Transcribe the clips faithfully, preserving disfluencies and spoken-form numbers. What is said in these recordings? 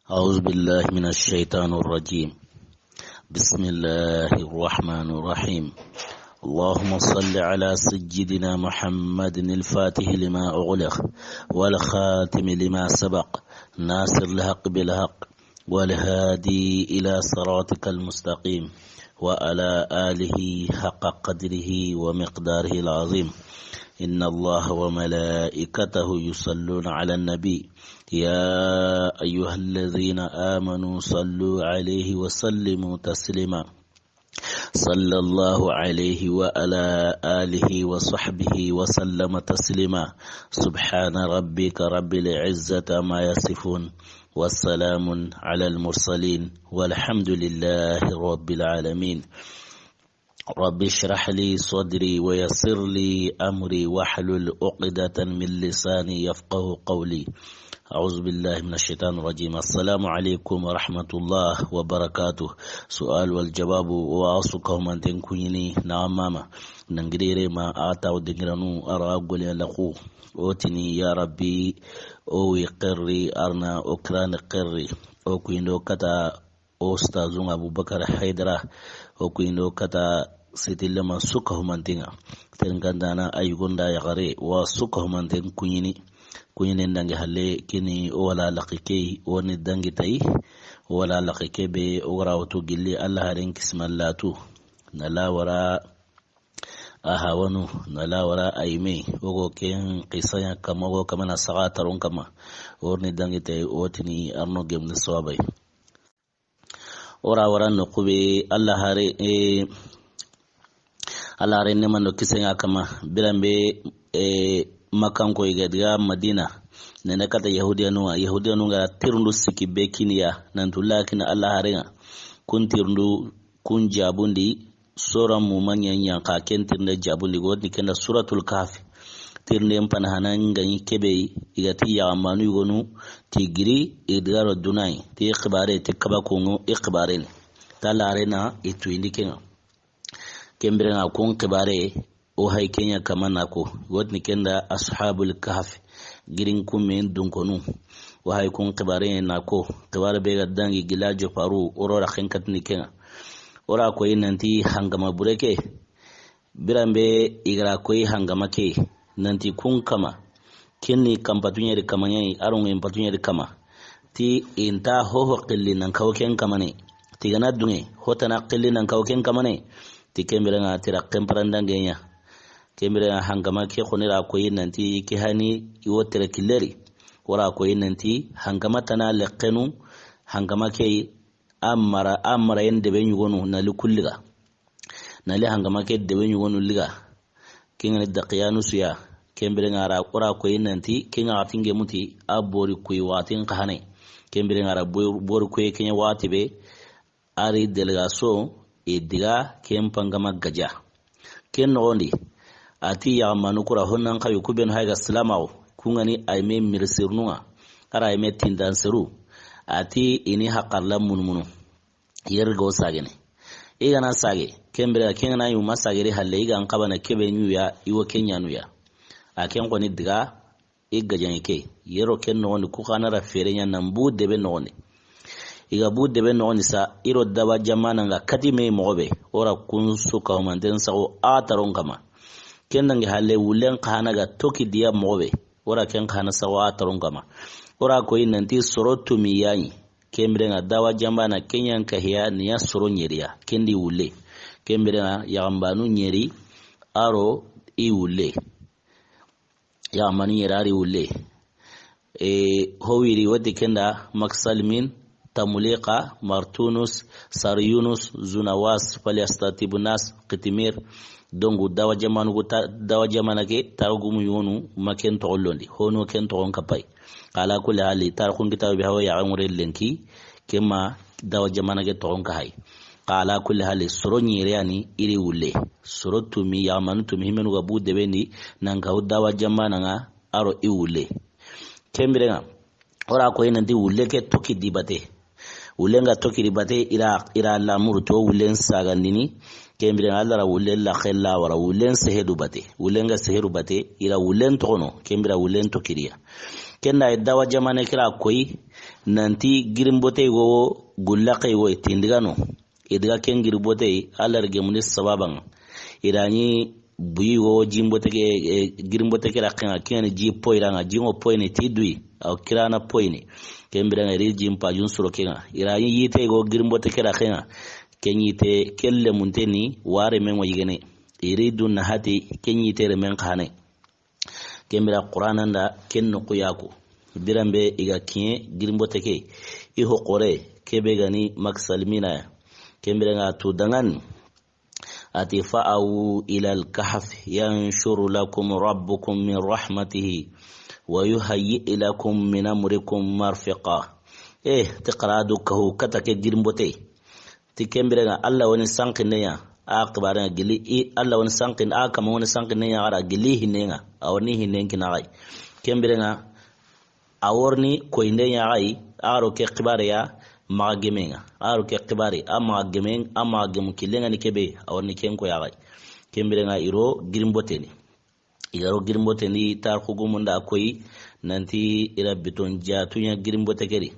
أعوذ بالله من الشيطان الرجيم. بسم الله الرحمن الرحيم. اللهم صل على سيدنا محمد الفاتح لما أغلق والخاتم لما سبق ناصر الحق بالحق والهادي إلى صراطك المستقيم وعلى آله حق قدره ومقداره العظيم. إن الله وملائكته يصلون على النبي، يا أيها الذين آمنوا صلوا عليه وسلموا تسليما. صلى الله عليه وعلى آله وصحبه وسلم تسليما. سبحان ربك رب العزة عما يصفون، وسلام على المرسلين، والحمد لله رب العالمين. رب اشرح لي صدري ويسر لي أمري واحلل عقدة من لساني يفقه قولي. أعوذ بالله من الشيطان الرجيم. السلام عليكم ورحمة الله وبركاته. سؤال والجواب. Wa su ka humanten kuɲini na mama. Nangirere ma a taw dingiranu ara gole la ku. O tini ya Rabbi, o wi qirri arna o kirani qirri. O kuindo kata o ustazun Abubakar Haydara, o kuindo kata sitille ma su ka humanten ŋa. Ten gandana ay gonda yaxare wa su ka humanten kuɲini. Kuɲini ndangi halle kini o wala laqi key, o ni dangi tay, o wala laqi kebe, o wara o to gilli Allah haren kismallatu. Na la wara a hawanu, na la wara a yime, o go ken qisaya kama, o go kama na saga taron kama. O ni dangi tay, o tini arno gemni sawabay. O ra wara noqu be, Allah hare, eh, Allah hare ne mando kisen ŋa kama, biran be, eh, Makkanko i ga diga Madina, nene kata Yahudiyanu ŋa, Yahudiyanu ŋa tirundu siki be kiniya, nantu lakin Allah hare ŋa, kun tirundu, kun jabundi, sura muma ɲa ɲa ka ken tirinde jabundi go ni kenda Suratul Kahfi. Tirinde mpana hanan ga ɲi kebe, i ga ti yaxamanu yogonu, ti giri, i digaro dunai, ti xibare, ti kaba kungu, i xibare ni. Ta larena, i tuyindi ken ŋa. Ken biren ŋa kun xibare, o hay ken ɲa kama na ko. Go ni kenda Ashabul Kahfi, girin kumen dunkonu. O hay kun xibare na ko. Xibare be ga dangi gila joparu, o ro ra ken katini ken ŋa. O ra koyi nanti hangama bureke. Biran be i gara koyi hangama ke, nanti kun kama. Ken ni kampatuɲeri kama ɲayi, arungu impatuɲeri kama. Ti inta hoho qilli nan kawo ken kamane. Ti gana dunge, hotana qilli nan kawo ken kamane. Ti ken biren ŋa tira ken parandange ɲa. Ken biren ŋa hangama ke xoni ra koyi nanti ke hani i wo tere killeri. O ra koyi nanti hangama tana leqenu, hangama ke amara, amara yen debe ɲugonu na li kulliga. Na li hangama ke debe ɲugonu liga. Ken ŋa ni daqiyanu suya. Ken biren ŋa ra, o ra koyi nanti, ken ŋa waxati nge muti, a bori kuyi waxati nka hane. Ken biren ŋa ra bo-, bori kuyi ken ɲa waxati be, ari delegaso, i diga ken pangama gaja. Ken noxondi, a ti yaxamanu kura honnan xawi ku benu hayga silamaxu, kun ŋa ni ay me mirisirinu ŋa, ara ay me tindanseru, a ti i ni haqarla munumunu. Yeri go sagene. I gana sage, ken bire ken gana yuma sageri halle, i gan xabana kebe ɲuya, i wo ken ɲanuya. A ken xoni diga, i gajaŋe ke. Yero ken noxondi, ku xana ra fere ɲa nan bu debe noxondi. I ga bu debe noxondi sa, i ro daba jamana ŋa kati me moxo be, o ra kun su ka humanten saxo a taron kama. Ken dangi halle, wullen xana ga toki diya moxo be, o ra ken xana saxo a taron kama. O ra koyi nanti soro tumi yayi. Ken biren ŋa dawa jambana ken ɲan kahiya ni ya soro ɲeriya. Ken di wulle. Ken biren ŋa yaxambanu ɲeri aro i wulle. Yaxambanu ɲeri ari wulle. E, ho wiri wati kenda Maksalmin, Tamuliqa, Martunus, Sariyunus, Zunawas, Falyastatibu Nas, Qitimir. Dongu dawa jamanu gu ta-, dawa jamana ke, tarugumu yonu, ma ken toxo londi. Hono ken toxon kapay. Ala kulli hali, tarixun kitabu be hawa yaxan ŋure lenki, kema dawa jamana ke toxon ka hay. Xa ala kulli hali, soro ɲereyani iri wulle. Soro tumi, yaxamanu tumi, himenu ga bu debendi, nan kahu dawa jamana ŋa, aro i wulle. Ken biren ŋa, o ra koyi nanti wulle ke toki di bate. Wullen ga toki di bate, i ra, i ra lamuru to wullen sagandini. Ken biren ŋa, Alla ra wullen la xella wara, wullen sehedu bate. Wullen ga sehedu bate, i ra wullen toxono, ken bira wullen toki diya. Ken da dawa jamane kira koyi, Nanti girimbote go, gullaqe go, tindigano. I daga ken girimbote, Alla ra gemundi sababan ŋa. I da ɲi buyi go, jimbote ke, e, girimbote ke raqen ŋa, ken ni ji poyran ŋa, jingo poyini ti duyi, aw kirana poyini. Ken biren ŋa i ri jin pajun soro ken ŋa. I da ɲi yite go, girimbote ke raqen ŋa. Ken yite, ken lemunte ni, ware men ŋo yigene. I ri dun na hati, ken yite remen xane. Ken bira Qur'aana nda ken noxu ya ko. Biran be i ga kiɲe girimbote ke. I ho xore, ke be ga ni Makka Salimina ya. Ken bira nga tu dangan. A ti, "Fa'awu ilal kahfi yanshur lakum rabbukum min rahmatihi wa yuhayyi lakum min amrikum marfaqa." Eh, ti xara do kahu kata ke girimbote. Ti ken biren ŋa Alla wa ni sanqinde ɲa, a xibaare ŋa gilli i, Alla wa ni sanqinde, a kama wa ni sanqinde ɲa, a ra gilli hinne ŋa, a wa ni hinnen kini a yi. Ken biren ŋa, a wa ni koyinde ɲa a yi, a ro ke xibaare ya maxa geme ŋa, a ro ke xibaare, a maxa geme, a maxa gemu killen ŋa ni ke be, a wa ni ken koyi a yi. Ken biren ŋa i ro girimbote ni. I ga ro girimbote ni, tarixu gumun da a koyi nanti i ra biton jaatu ɲa girimbote ke di.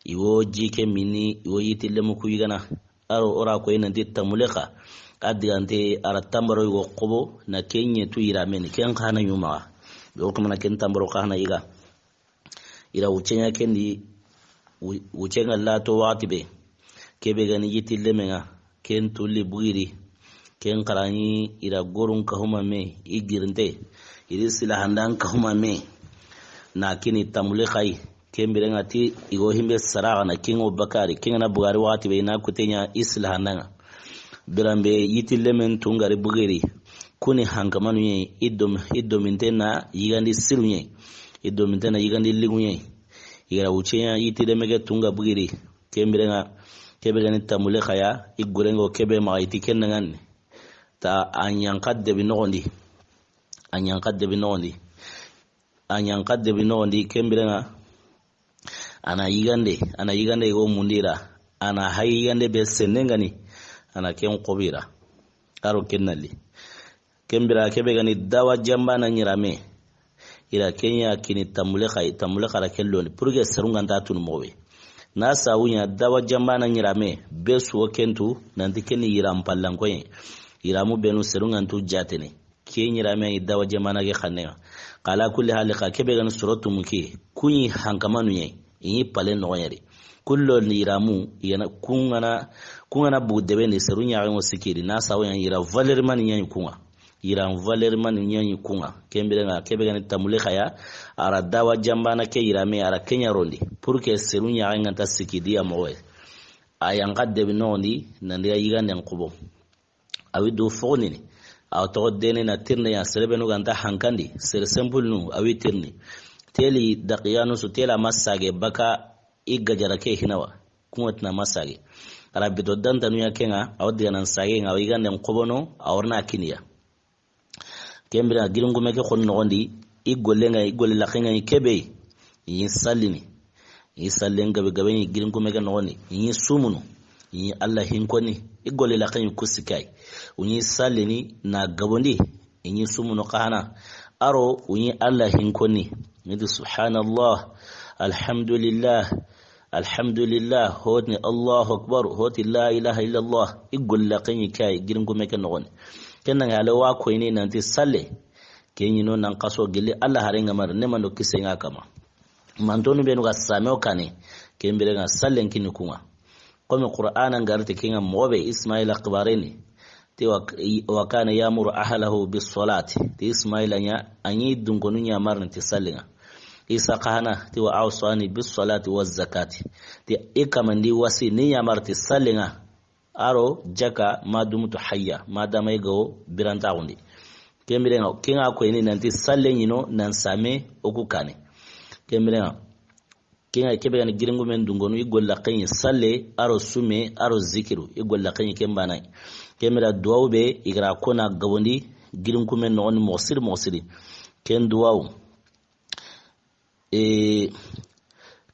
I wo ji ke mini, i wo yitillemu ku yigana. A ro o ra koyi nanti tamule xa, a digante a ra tambaro yogo xobo na ken ɲetu yiramen ni, ken xa na ɲu maxa. Yo kuma na ken tambaro xa na yiga. I ra wucce ɲa ken di, wu-, wucce ŋa lato waxati be. Ke be ga ni yitillemen ŋa, ken tulli bugiri. Ken xara ni i ra gorun kahuma me, i girinte. I ri silahandan kahuma me. Na kini tamule xa yi. Ken biren ŋa ti i go himbe saraxa na ken ŋo bakari. Ken ŋa na bugari waxati be i na kute ɲa i silahandan ŋa. Biran be yitillemen tungari bugiri. Kuni hankamanu ɲe, i dom-, i dominte na yigandi siru ɲe. I dominte na yigandi ligu ɲe. I ga ra wucce ɲa yitilleme ke tunga bugiri. Ken biren ŋa, ke be ga ni tamule xa ya, i goren ŋo ke be maxa i ti ken ŋa ni. Ta a ɲanxa debi noxon di. A ɲanxa debi noxon di. A ɲanxa debi noxon di, ken biren ŋa. A na yigande, a na yigande i go mundi ra. A na hayi yigande be senne ŋa ni. A na ken xobo i ra. A ro ken nalli. Ken bira ke be ga ni dawa jamba na ɲirame. I ra ken ɲa kini tamule xa yi, tamule xa ra ken loni. Pour que serun ga nta tunu moxo be. Na sawu ɲa dawa jamba na ɲirame. Be su wo ken tu, nanti ken ni yiran pallan koye. Yiramu benu serun ga ntu jaatene. Ke ɲirame a yi dawa jamba na ke xanne ŋa. Xa ala kulli hali xa ke be ga ni soro tumu ke. Ku ɲi hankamanu ɲe. I ɲi pale noxon ɲa di. Kullo ni yiramu, i ga na, kun ŋa na, kun ŋa na bugu debe ni seru ɲaxen ŋo sikki di, na sawo ɲa yira valeur mani ɲa ɲi kun ŋa. Yira valeur mani ɲa ɲi kun ŋa. Ken biren ŋa, ke be ga ni tamule xa ya, a ra dawa jamba na ke yirame, a ra ke ɲa rondi. Pour que seru ɲaxen ŋa nta sikki di ya moxo ye. A yan xa debi noxon di, nan diga yiganden xobo. A wi do fogonini. A wa toxo dene na tirinde ya, sere benu ga nta hankandi, sere simple nu, a wi tirindi. Teli daqiyanu su, tela ma sage baka i gajara ke hinawa. Kun ŋa ti na ma sage. A ra bito dantanu ya ken ŋa, a wa diga nan sage ŋa, a wa yiganden xobono, a wa ri na kini ya. Ken biren ŋa giringume ke xon noxon di, i golle ŋa, i golle laxe ŋa, i ke be. I ɲi sallini. I ɲi sallen gabe gabe ɲi giringume ke noxon di. I ɲi sumunu. I ɲi Alla hinkoni. I golle laxe ɲi ku sikki a yi. U ɲi sallini na gabondi. I ɲi sumunu xa hana. A ro u ɲi Alla hinkoni. I ti subhanallah. Alhamdulillah. Alhamdulillah. Hotini Allahu akbar. Hoti la ilaha illallah. I golle laxe ɲi ke yi giringume ke noxon di. Ken ŋa hale wa koyini nanti salle. Ke ɲi no nan xaso gilli Alla haren ŋa mari, ne mando kise ŋa kama. Mantonu benu ga same o kane, ken biren ŋa sallen kini kun ŋa. Komi Qur'ana nga ri ti ken ŋa moxo be Ismaila xibaare ni. Ti wa, wa kana ya'muru ahlahu bis salati. Ti Ismaila ɲa, a ɲi dunkonu ɲa marini ti sallen ŋa. Isa xa hana, ti wa awsani bis salati waz zakati. Ti i kama ndi wasi ni ɲa mari ti sallen ŋa. A ro jaka ma dumtu hayya, ma dama i ga wo birantaxundi. Ken biren ŋa, ken ŋa koyini nanti salle ɲi no nan same o ku kane. Ken biren ŋa, ken ŋa ke be ga ni giringumen dungonu, i golle laxe ɲi salle, a ro sume, a ro zikiru, i golle laxe ɲi ken bana yi. Ken biren duwawu be, i ga ra ko na gabondi, giringumen noxon di moxo siri, moxo siri. Ken duwawu. E,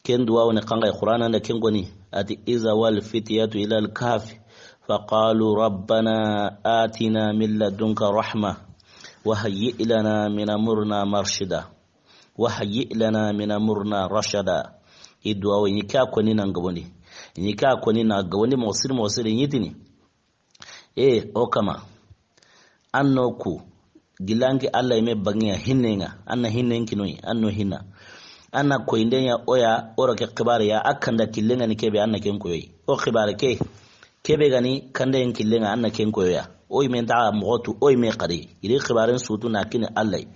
ken duwawu ni xa nga Qur'ana nda ken koni, a ti, "Iza wal fityatu ila al kahfi, fa qalu rabbana atina min ladunka rahma, wa hayyi lana min amrina marshida, wa hayyi lana min amrina rashada." I duwawu, i ɲi ke ya koni na gabondi. I ɲi ke ya koni na gabondi moxo siri, moxo siri, i ɲi tini. E, o kama. An no ku. Gilli an ke Alla yi me bangiya hinnenŋa. An na hinnen kinoyi. An no hinna. An na koyinde ɲa o ya, o ro ke xibaare ya, a kanda killen ŋa ni kebe, an na ken koyoyi. O xibaare ke. Kebe ga ni kandayen killen ŋa, an na ken koyoya. O yi me nta moxo tu, o yi me xari. I ri xibaaren su tu na kini Alla yi.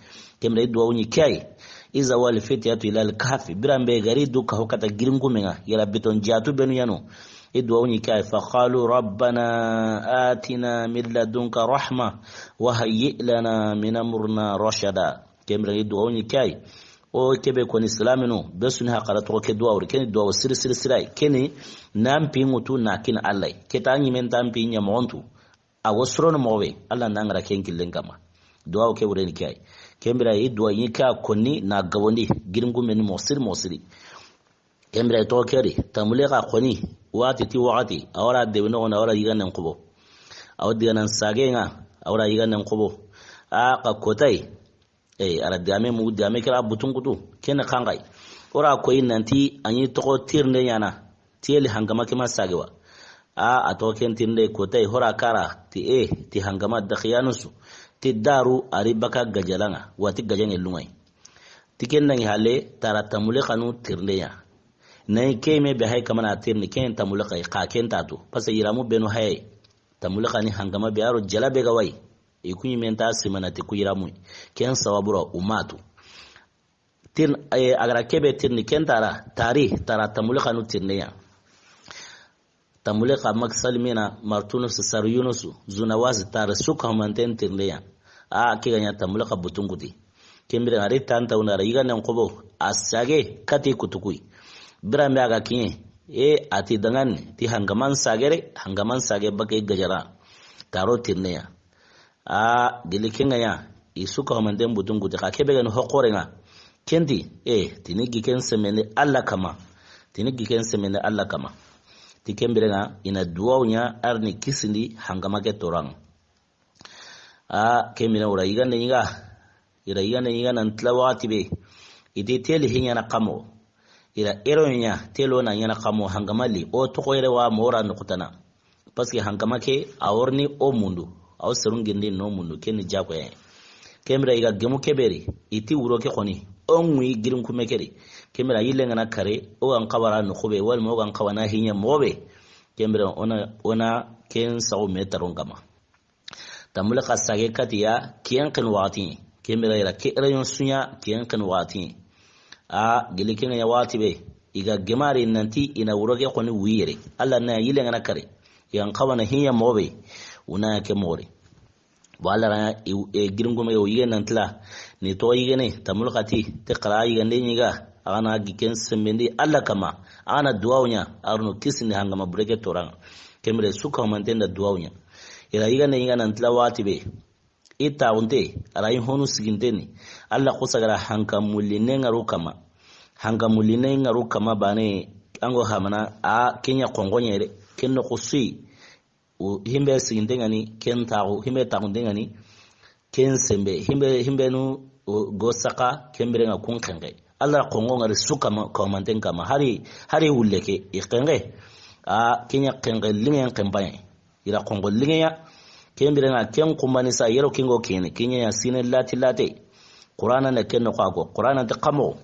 Ken bire i duwawu ɲi ke yi. Iza wal fityatu ila al kahfi. Biran be ga ri du kaho kata girinkumen ŋa. Yala biton jaatu benu ya no. I duwawu ɲi ke yi. Fa qalu rabbana atina min ladunka rahma wa hayyi lana min amrina rashada. Ken bire i duwawu ɲi ke yi. O kebe koni silaamenu, be su ni haxara toxo ke duwawu, ke ni duwawu siri siri siri yi. Ke ni nan pi ŋutu na kini Alla yi. Ke ta ɲi me nta pi ɲa moxo ntu. A wo sorono moxo be, Alla na ŋara ken killen kama. Duwawu ke wure ni ke yi. Ken bire i duwawu ɲi ke ya koni na gabondi, girinkumen ni moxo siri moxo siri. Ken bire toxo ke ri, tanbule xa koni, waxati ti waxati, a wara debe noxon ŋa, a wara yiganden xobo. A wo diganan sage ŋa, a wara yiganden xobo. A xa kota yi. E, a ra digame mu, digame ke ra butun kutu. Ken xanxayi. O ra koyi nanti a ɲi toxo tirinde ɲaana. Ti yeli hankama ke ma sage wa. A, a toxo ken tirinde kota yi, hora kara ti e, ti hankama daxiyanu su. Ti daru a ri baka gajalan ŋa. Wa ti gajaŋe lunŋa yi. Ti ken dangi halle, tara tanbule xanu tirinde ɲa. Na yi ke yi me be hay kamana tirindi, ken tanbule xa yi, xa ken ta tu. Parce que yiramu benu haye. Tanbule xa ni hankama be a ro jala be ga wa yi. I ku ɲi me nta simana ti ku yiramu. Ken sababu ra u ma tu. Tir, e, a ga ra kebe tirindi ken tara, tari, tara tanbule xanu tirinde ɲa. Tanbule xa Maki Salimina, Martunus, Sariyunusu, Zunawazi, tari su kahumanten tirinde ɲa. A, ke ga ɲa tanbule xa butun kuti. Ken bire a ri tanta wunda ra yiganden xobo, a sage kati kutukuyi. Biran be a ga kiɲe, e, a ti dangan, ti hankaman sage re, hankaman sage baka gajara. Taro tirinde ɲa. A, gilli ken ga ɲa, i su kahumanten butun kuti, xa kebe ga ni hoxoren ŋa. Ken ti, e, ti ni gi ken sembendi Alla kama. Ti ni gi ken sembendi Alla kama. Ti ken bire ŋa, i na duwawu ɲa, a ri ni kisindi, hankama ke toran ŋa. A, ken bire wura yigande ɲi ga, i ra yigande ɲi ga nan tila waxati be. I ti teli hiɲana kamo. I ra ero ɲa, telo na ɲana kamo, hankama li. O toxo yere wa mo ra noxutana. Parce que hankama ke, a wo ri ni o mundu. A wo serun gindi no mundu. Ken ni jakoye. Ken bire i ga gemu kebe ri. I ti wuro ke xoni. O ŋuyi girinkume ke ri. Ken bire yille ŋa na kare. O ga n xawa ra noxu be. Wala mo o ga n xawa na hiɲa moxo be. Ken bire o na, o na ken saxu me taron kama. Tanbule xa sage kati ya, kiyen xen waxati. Ken bire i ra ke rayon su ɲa, kiyen xen waxati. A, gilli ken ga ɲa waxati be, i ga gemari nanti i na wuro ke xoni wuyere. Alla na yille ŋa na kare. I ga n xawa na hiɲa moxo be, u na ke moxo ri. Bon, Alla ra ɲa, e, girinkume o yige nan tila, ni toxo yigene, tanbule xa ti, te xara yigande ɲi ga, a ga na gi ken sembendi Alla kama, a ga na duwawu ɲa, a ri no kisindi hankama bure ke toran ŋa. Ken bire su kahumanten da duwawu ɲa. I ra yigande ɲi ga nan tila waxati be. I taxunte, a ra yi honu siginteni. Alla xusa ga ra hankamulline ŋaru kama. Hankamulline ŋaru kama bane, an go hamana, a ken ɲa xonxoɲe re, ken noxu su yi. O himbe siginte ŋa ni, ken taxu, himbe taxunte ŋa ni, ken sembe, himbe, himbe nu, o, go saxa, ken bire ŋa kun xenxe. Alla ra xonxo ŋari su kama, kahumanten kama. Hari, hari wulle ke, i xenxe. A, ken ɲa xenxe, liŋen xenpaɲe. I ra xonxo liŋeya. Ken bire ŋa ken xumbani sa yero kingo kene. Ken ɲa sine lati late. Qur'ana ne ken noxo a ko. Qur'ana nti kamo.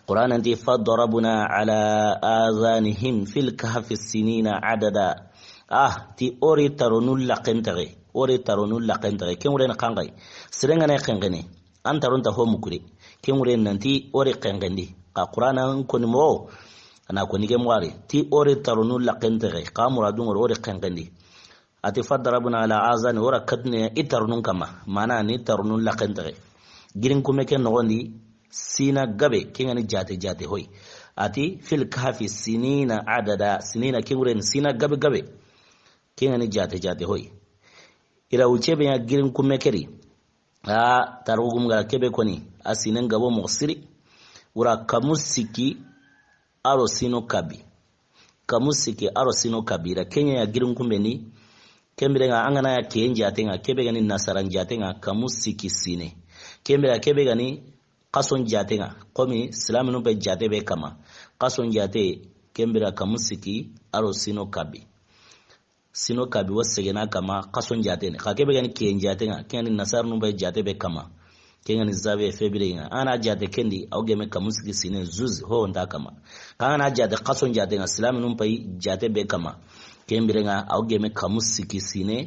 Qur'ana nti fadarabna ala azanihim fil kahfi sinina adada. Ah, ti o ri taronu laxentexe. O ri taronu laxentexe. Ken wure ni xanxayi. Sire ŋa ne xenxene. An taron ta ho mukure. Ken wure nanti o ri xenxendi. Xa Qur'ana n koni mo. A na koni ke moxo ri. Ti o ri taronu laxentexe. Xa muradu ŋoro o ri xenxendi. A ti fadarabna ala azani, o ra katine i tarunun kama. Mana ni tarunun laxentexe. Girinkume ke noxondi, sina gabe, ken ŋa ni jate jate hoy. A ti fil kahfi sinina adada, sinina ken wure ni sina gabe gabe. Ken ŋa ni jate jate hoy. I ra wuce be ɲa girinkume ke ri. A, tarugum ga ra kebe koni, a sinen gabo moxo siri. Wura kamu sikki, a ro sino kabi. Kamu sikki, a ro sino kabi. I ra ken ɲa girinkume ni. Ken bire ŋa, an ga na ya kiyen jate ŋa, kebe ga ni nasaran jate ŋa, kamu sikki sine. Ken bire kebe ga ni xason jate ŋa, komi silaminu be jate be kama. Xason jaate, ken bire kamu sikki, a ro sino kabi. Sino kabi wo segena kama xason jaate ni. Xa ke be ga ni kiyen jaate ŋa, ke ga ni nasaranu be jaate be kama. Ke ga ni janvier, février ŋa. An ga na jaate ken di, a wo geme kamu sikki siine, juzi, ho nta kama. Xa an ga na jaate xason jaate ŋa, silaminun pay jaate be kama. Ken bire ŋa, a wo geme kamu sikki siine,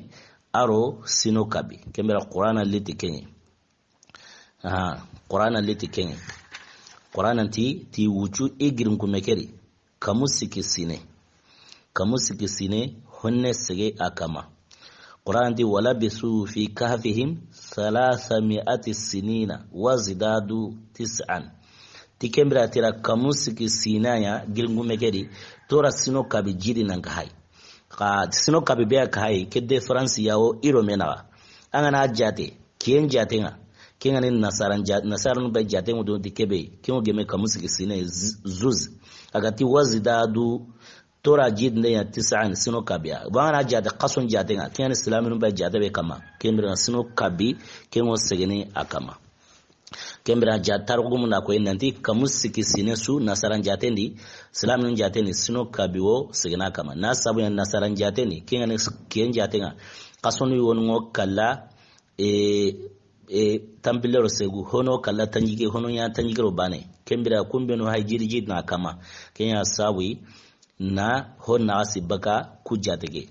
a ro sino kabi. Ken bire Qur'ana liti ken ŋa. Aha, Qur'ana liti ken ŋa. Qur'ana ti, ti wucu i girinkume ke di. Kamu sikki siine. Kamu sikki siine, honne sege a kama. Qur'ana ti, "Walabisu fi kahfihim thalathami'ati sinina wazdadu tis'an." Ti ken bire a ti ra kamu sikki siine ya girinkume ke di, tora sino kabi jidi nan ka hay. Xa sino kabi be a ka hay, ke différence ya wo i ro me naxa. An ga na jaate, kiyen jaate ŋa. Ken ga ni nasaran ja-, nasaranu be jaate ŋo don ti ke be, ken wo geme kamu sikki siine, z-, juzi. A ga ti wazdadu, tora jidi nde ya tis'an, sino kabi ya. Bon, an ga na jaate xason jaate ŋa, ken ga ni silaminun be jaate be kama. Ken bire sino kabi, ken wo segene a kama. Ken bire a ja tarixu gumu na ko nanti kamu sikki siine su nasaran jaaten di, silaminun jaaten di, sino kabi wo segena kama. Na sabu ya nasaran jaaten di, ken ga ni kiyen jaate ŋa. Xasonu wo no kalla, e, e, tanpille ro segu, hono kalla tanjikke, hono ɲa tanjikke ro baane. Ken bire kun be no hay jidi jidi na kama. Ken ya sabu yi, na ho na si baka ku jaate ke.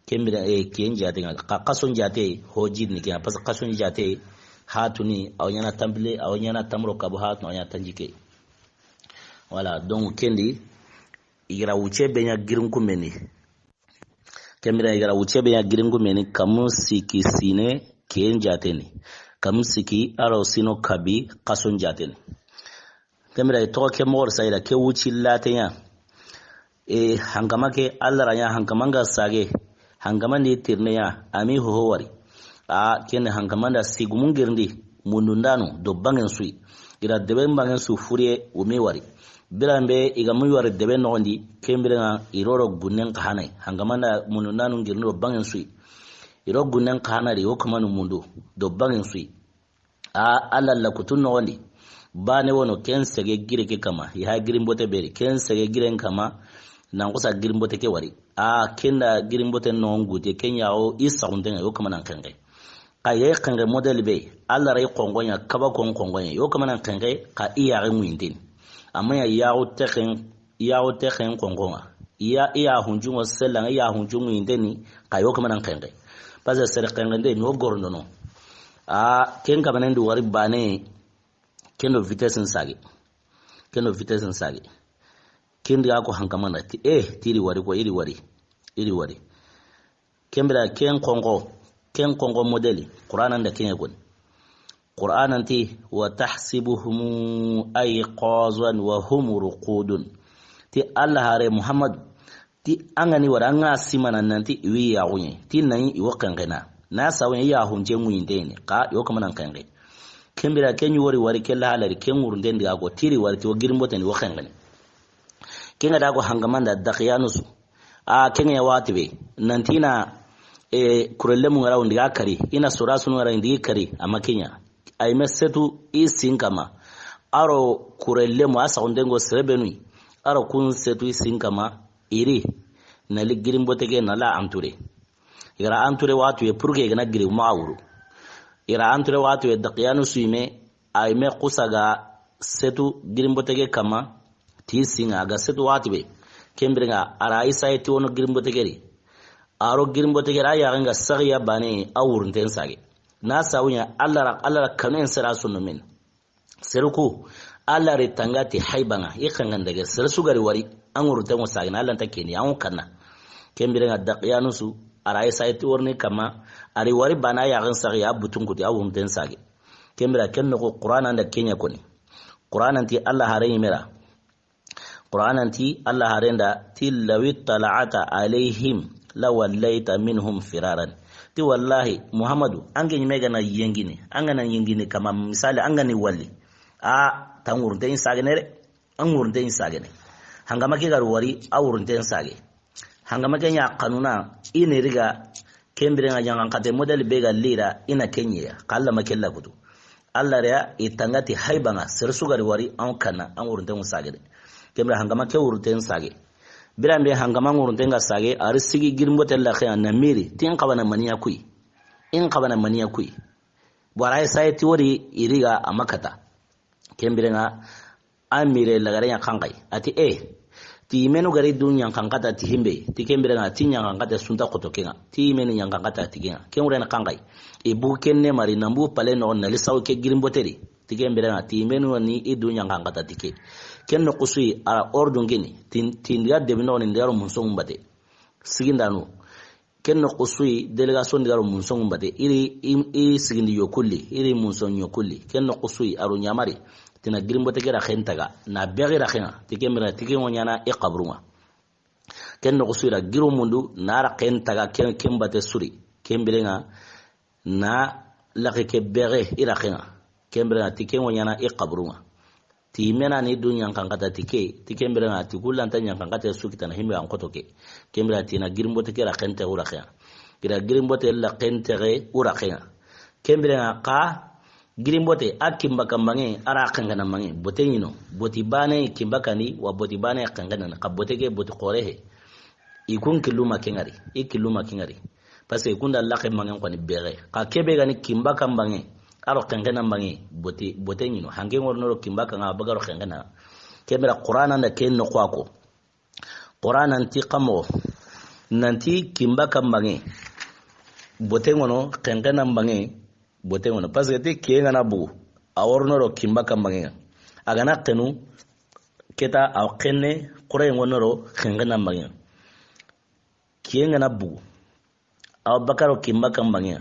Ken bire, e, kiyen jaate ŋa. Xa-, xason jaate, ho jidi ni ken ŋa. Parce que xason jaate, hatuni, a wo ɲaana tanpille, a wo ɲaana tanmu ro kabu, hatuni, a wo ɲaana tanjikke. Voilà, donc, ken di, i ga ra wuce be ɲa girinkume ni. Ken bire, i ga ra wuce be ɲa girinkume ni, kamu sikki siine, kiyen jaate ni. Kamu sikki, a ro sino kabi, xason jaate ni. Ken bire, i toxo ke moxo ri sayida, ke wuci late ɲa. E, hankama ke, Alla ra ɲa hankama ŋa sage. Hankama ndi tirne ɲa, a mi hoho wari. A, ken hankama nda sigumun girindi, mundundanu, do bangen su yi. I ra debe bangen su furiye, o mi wari. Biran be, i ga mu wari debe noxon di, ken bire ŋa, i ro ro gunnen xa hana yi. Hankama nda mundundanu girindi do bangen su yi. I ro gunnen xa hana ri, o kamanu mundu, do bangen su yi. A, Alla la kutu noxon di. Baane wo no ken sege gire ke kama. I ha girin bote beri. Ken sege giren kama. Nan kusa girin bote ke wari. A, ken da girin bote noxon gute. Ken ya wo i saxunten ŋa, yo kama nan xenxe. Xa ye xenxe modèle be. Alla ra i xonxo ɲa, kaba kon xonxo ɲa. Yo kama nan xenxe, xa i ya ŋuinten. Amma ya, ya wo texen, i ya wo texen xonxo ŋa. I ya, i ya huncu ŋo sella ŋa, i ya huncu ŋuinten ni, xa yo kama nan xenxe. Parce que sere xenxente ni wo gorondono. A, ken kamanen du wari baane, ken do vitesse n sage. Ken do vitesse n sage. Ken di ga ko hankama nda ti, e, ti ri wari ko, i ri wari. I ri wari. Ken bire ken xonxo, ken xonxo modèle, Qur'ana nda ken ɲa koni. Qur'ana ti, "Wa tahsibuhum ayqazan wa hum ruqudun." Ti Alla hare Muhammadu, ti an ga ni wari, an ga simana nanti i wi yaxuɲe. Ti nan i wo xenxena. Na sawu ɲa i yaxunce ŋuinten ni. Xa, yo kama nan xenxe. Ken bire ken ɲi wori wari ke la halari, ken ŋurunten di ga ko, ti ri wari ti wo girin boten ni wo xenxene. Ken ga da ko hankama nda Daqiyanusu. A, ken ɲa waxati be. Nanti na, e, kurellemu ŋa ra wo ndi ga kari. I na sorasunu ŋa ra ndi kari. Amma ken ɲa. A yi me setu i sin kama. A ro kurellemu a saxunten ŋo sere benu yi. A ro kun setu i sin kama. I ri. Na li girin bote ke na la entouré. I ga ra entouré waxati be pour que i ga na giri ma wuru. I ga ra entouré waxati be Daqiyanusu yi me. A yi me kusa ga setu girin bote ke kama, ti sin ŋa, a ga setu waxati be. Ken bire ŋa, a ra Isa yi ti wono girin bote ke ri. A ro girin bote ke ri, a yaxen ga saxiya baane, a wurunten sage. Na sawu ɲa, Alla ra, Alla ra kanu en sera sonno men. Seru ku, Alla ri tanga ti hayba ŋa, i xenxen dege, sere su ga ri wari, an wurunten ŋo sage, na Alla nta ken di, an ŋo kanna. Ken bire ŋa Daqiyanusu, a ra Isa yi ti worni kama, a ri wari baane, a yaxen saxiya, a butun kuti, a wurunten sage. Ken bire ken noxo Qur'ana nda ken ɲa koni. Qur'ana ti Alla hare ɲi me ra. Qur'ana ti Alla hare nda ti, "Law ittala'ta alayhim lawallayta minhum firaran." Ti wallahi, Muhammadu, an ke ɲi me ga na yengini, an ga na yengini kama misali, an ga ni wali. A, ta ŋurunten sagene re. An ŋurunten sagene. Hankama ke ga ri wari, a wurunten sage. Hankama ke ɲa kanuna, i ne ri ga, ken bire ŋa ɲangan xate modèle be ga li ra, i na ken ɲi ya, xa Alla ma ke la kutu. Alla ri ya, i tanga ti hayba ŋa, sere su ga ri wari, an kanna, an wurunten sagene. Ken bire hankama ke wurunten sage. Biran be hankama wurunten ga sage, a ri sigi girimbote laxe a na miri, ti in xabana maniya kuyi. In xabana maniya kuyi. Bo a ra ye saye ti wori i ri ga a ma kata. Ken bire ŋa, a mire lagare ɲa xanxay. A ti, e, ti yimenu gari du ɲanxankata ti himbe. Ti ken bire ŋa, ti ɲanxankate sunta xoto ke ŋa. Ti yimeni ɲanxankata ti ke ŋa. Ken wure ni xanxay. I bu ken ne mari, nan bu pale no, na li saw ke girimbote ri. Ti ken bire ŋa, ti yimenu ni i du ɲanxankata ti ke. Ken no xusuyi, a ra ordun kini. Tin, tin diga debi no ni, n diga ro munso ŋumbate. Sigindanu. Ken no xusuyi, délégation diga ro munso ŋumbate, i ri i, i sigindi yo kulli, i ri munso ɲo kulli. Ken no xusuyi, a ro ɲamari, ti na girimbote ke ra xen taga, na bexi ra xen ŋa, ti ken bire ŋa, ti ken ŋo ɲana i xaburun ŋa. Ken no xusuyi ra giru mundu, na ra xen taga, ken, ken bate suri, ken bire ŋa, na laxe ke bexe i ra xen ŋa. Ken bire ŋa, ti ken ŋo ɲana i xaburun ŋa. Ti yimena ni du ɲanxankata ti ke, ti ken bire ŋa, ti kullanta ɲanxankate su kitana himbe an xoto ke. Ken bire ti na girimbote ke ra xente u ra xen ŋa. I ra girimbote la xente u ra xen ŋa. Ken bire ŋa xa girimbote a kinba kanbanŋe, a ra xenxena manŋe, bote ɲino. Boti bane kinba kandi, wa boti bane xenxena, xa bote ke boti xore he. I kun killu ma ke ŋa ri, i killu ma ke ŋa ri. Parce que kunda laxe manŋen xoni bexe. Xa kebe gani kinba kanbanŋe, a ro xenxena manŋe, bote, bote ɲino. Hanke ŋor noro kinba kan ŋa, baga ro xenxena. Kebira Qur'ana nda ken no xwa ko. Qur'ana nti xamo. Nanti kinba kanbanŋe. Bote ŋono, xenxena manŋe, bote ŋono. Parce que ti ke ŋa na bugu. A wor noro kinba kanbanŋe. A ga na xenu, keta a xenne, xure ŋo noro, xenxena manŋe. Kiyen ga na bugu. Awa bakaro kinba kanbanŋe.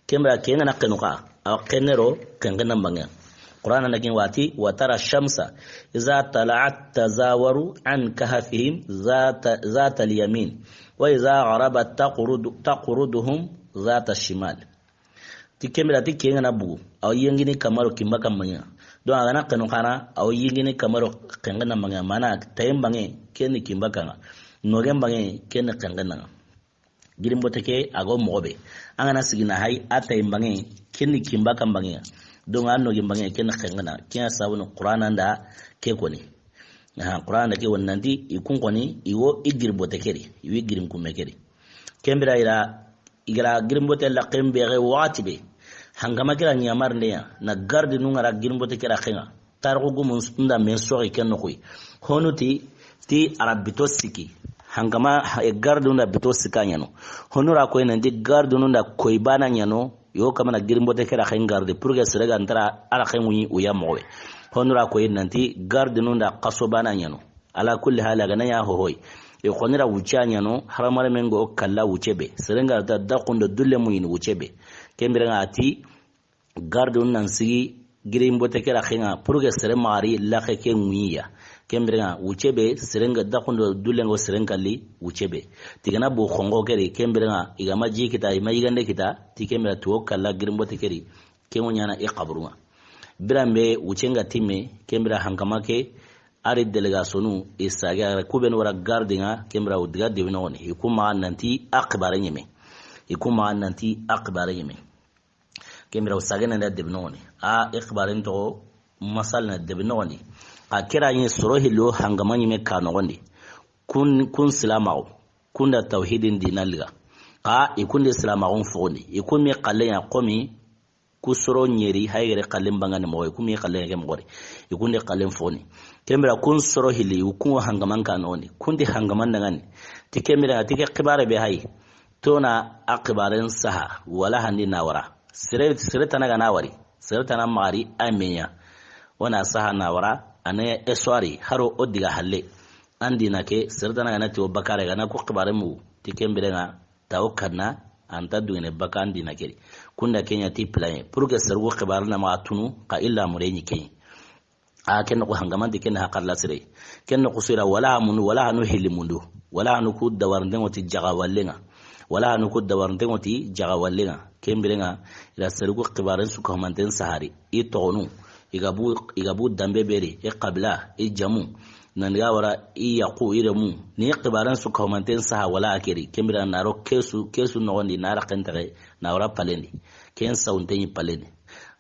Kembira kiyen ga na xenu xa. Awa xennero xenxena manŋe. Qur'ana na kin wati, wa tara shamsa iza tala'at tazawaru an kahfihim zata, zata al-yamin. Wa iza gharabat taqrudu, taqruduhum zata shimal. Ti kembira ti kiyen ga na bugu. Awa yengini kamaro kinba kanbanŋe. Donc a ga na xenu xana, awa yengini kamaro xenxena manŋe. Mana tayen banŋe, ken ni kinba kanŋa. Nogen banŋe, ken ni xenxena ŋa. Girimbote ke, a go moxo be. An ga na sigi na hay, a tayen banŋe, ken ni kinba kanbanŋe. Donc a nogen banŋe, ken ni xenxena. Ken ya sabu ni Qur'ana nda ke koni. Aha, Qur'ana nda ke woni nanti, i kun koni, i wo i girimbote ke ri, i wo i girin kumme ke ri. Kembira i ra, i ga ra girimbote laxen bexe waxati be. Hankama kira ɲamarinde ya, na garde nu ŋa ra girimbote kira xen ŋa. Tarixu gumun nda men soxi ken noxuyi. Honu ti, ti a ra bito sikki. Hankama, ha, e garde nu nda bito sikka ɲano. Honu ra koyi nanti garde nu nda koyi bana ɲano. Yo kamana girimbote kira xen garde. Pour que sere ga ntara a ra xen wuɲi u ya moxo be. Honu ra koyi nanti garde nu nda xaso bana ɲano. Ala kulli hali, a ga na ɲa hohoy. I xoni ra wucce a ɲano, haramare men go kalla wucce be. Serenga da daxundo dulle muyini wucce be. Kembira ŋa a ti, garde un nan sigi, girimbote kira xen ŋa, pour que sere maxari laxe ke ŋuyiya. Kembira ŋa, wucce be, serenga daxundo dulle ngo seren kalli, wucce be. Tigana bu xongo keri, kembira ŋa, i ga ma ji kita, i ma yigande kita, ti kembira tuwo kalla girimbote keri. Ken ŋo ɲana i xaburun ŋa. Biran be wucen ga timme, kembira hankama ke, a ri délégation nu, i sage a ra kubenu wara garde ŋa, kembira u diga debi noxoni. I kuma nanti a xibare ɲeme. I kuma nanti a xibare ɲeme. Kembira u sage nan da debi noxoni. A i xibaren toxo masal na debi noxoni. A kira ɲi soro hillo hankama ɲeme ka noxondi. Kun, kun silamaxu. Kunda tawhidin dina liga. Xa i kundi silamaxun foxondi. I kumi xalle ɲa xomi Ku soro ɲeri, hay gere xallen bangane moxo, ku mi xallen ke moxo de. I kunde xallen foni. Kembira kun soro hili, kun hangaman kanoni. Kundi hangaman dangani. Ti kembira, ti ke xibare be hay. Tona a xibaren saha, wala handi na wara. Sere, sere tana ga na wari. Sere tana mari a meya. Ona saha na wara, anaya eswari, haro o diga halle. Andi na ke, sere tana ga na ti o bakare ga na ku xibare mu. Ti kembira nga, tawo kanna, anta dugene baka an dina keri. Kunda kenya ti plan ye. Pour que sergo xibaru na ma tunu, ka illa mure ni kenya. A ken ko hangaman di ken haqar la sire. Ken ko sira wala munu, wala hanu hili mundu. Wala hanu ku dawarnde ngoti jaga wallenga. Wala hanu ku dawarnde ngoti jaga wallenga. Kembire nga, ila sergo xibaren su ko manten sahari. I togonu, i ga bu, i ga bu dambe beri, i qabila, i jamu. Nan ga wara i yaqu i remu. Ni xibaran su kahumanten saha wala a keri. Kembira na ro kesu, kesu nogondi na ra xentaxe, na wara palendi. Ken sawunte ni palendi.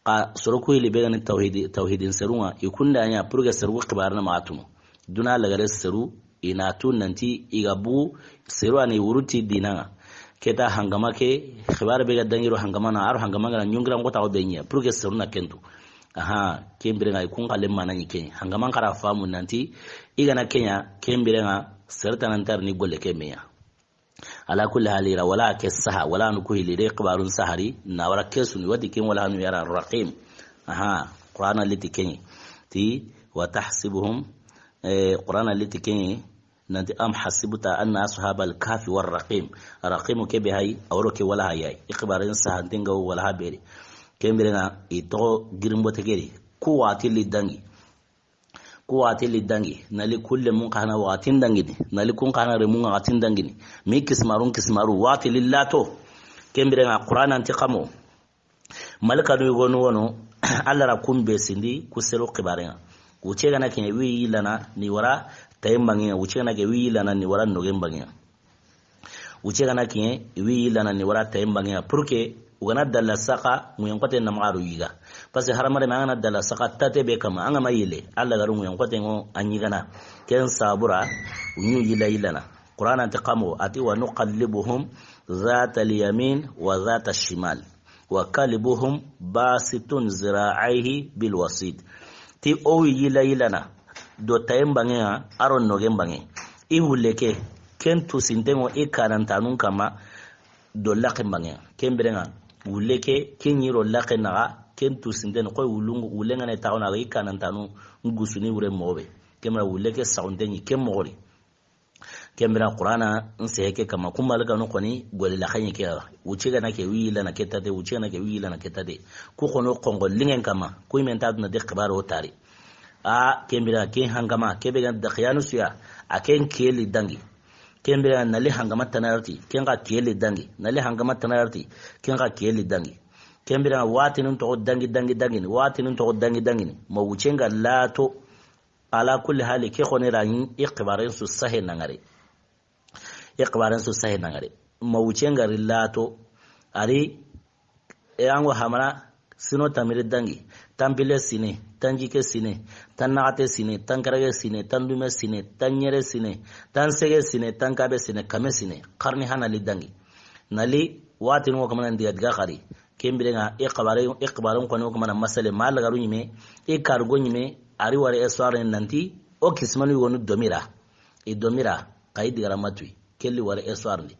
Xa soro ku hili be ga ni tawhidi, tawhidin serunga, i kunda ɲa pour que seru xibaran ma tunu. Duna lagare seru, i na tu nanti i ga bugu seru a ni wuru ti diina ŋa. Ke ta hangama ke, xibaare be ga dangi ro hangama na, a ro hangama ga na ɲongira n xo ta xo be ɲa, pour que seru na ken tu. Aha, ken bire ŋa i kun xalle mana ɲi ken. Hangama n xara famu nanti, i ga na ken ɲa, ken bire ŋa, sere ta nan tar ni golle ke me ɲa. Ala kulli hali ra, wala ke saha, wala nu ku hili de xibaarun sahari, na wara ke suni, wati ken wala hanu yara raqim. Aha, Qur'ana liti ken. Ti, wa tahsibuhum, eh, Qur'ana liti ken, nanti am hasibta anna ashabal kahfi war raqim. Raqim ke be hay, awro ke wala hayay. I xibaarun saha ntenga wala haberi. Ken bire ŋa, i toxo girimbo tegeri. Ku wati li dangi. Ku wati li dangi, nali kulle mun xana waxatin dangini, nali kun xana re mun waxatin dangini. Mi kismarun kismaru, wati li lato. Ken bire ŋa Qur'ana nti xamo. Malika nu yogonu wono, Alla ra kun be sindi, ku sero xibaare ŋa. Wuce gana kiɲe wi yilana ni wara tayin bangi ŋa, wuce gana ke wi yilana ni wara nogen bangi ŋa. Wuce gana kiɲe, i wi yilana ni wara tayin bangi ŋa, pour que u gana dalla saxa, ŋuyen xote na maxaru yiga. Parce que haramare me an gana dalla saxa tate be kama, an ga ma yile, Alla garu ŋuyen xote ŋo an yigana. Ken sabura, u ɲu yila yilana. Qur'ana nti xamo, ati wa nuqallibuhum zata al-yamin wa zata al-shimal. Wa kalbuhum basitun zira'aihi bil wasid. Ti o wi yila yilana, do tayen bange ŋa, a ro nogen bange. I wulle ke, ken tu sinten ŋo i kanantanun kama, do laxen bange ŋa. Ken bire ŋa, wulle ke, ken ɲi ro laxe naxa, ken tu sinten, xoy wulungu, wulle ŋa ne taxuna, i kanantanu, ngusuni wure moxo be. Ken bire wulle ke saxunte ɲi, ken moxori. Ken bire Qur'ana n sehe ke kama, ku malikanu xoni goli la xaɲi ke, wuce gana ke wi yilana ke tate, wuce gana ke wi yilana ke tate. Ku xono xongo lingen kama, ku i men ta duna de xibaaro tari. A, ken bire ken hangama, ke be ga da xiyanu suya, a ken keli dangi. Ken bire nali hangama tanarti, ken ga keli dangi. Nali hangama tanarti, ken ga keli dangi. Ken bire watinun toxo dangi, dangi, dangi ni, watinun toxo dangi, dangi ni. Ma wuce nga lato, Ala kulli hali, ke xoni ra ɲi i xibaaren su sahe nangare. I xibaaren su sahe nangare. Ma wuce ngari lato, ari, e ango hamana, sino tamiri dangi, tanpile sine, tanjike sine, tannaxate sine, tankarage sine, tandume sine, tanɲere sine, tansege sine, tankabe sine, kame sine, xarni hana li dangi. Nali, watin wo kamana ndiga diga xari. Ken bire ŋa, i xibare, i xibare n xoni o kamana masale, ma lagaru ɲime, i karugo ɲime, ari wari eswar nanti, o kismanu yogonu domira. I domira, xa i digara matui, kelli wari eswar ndi.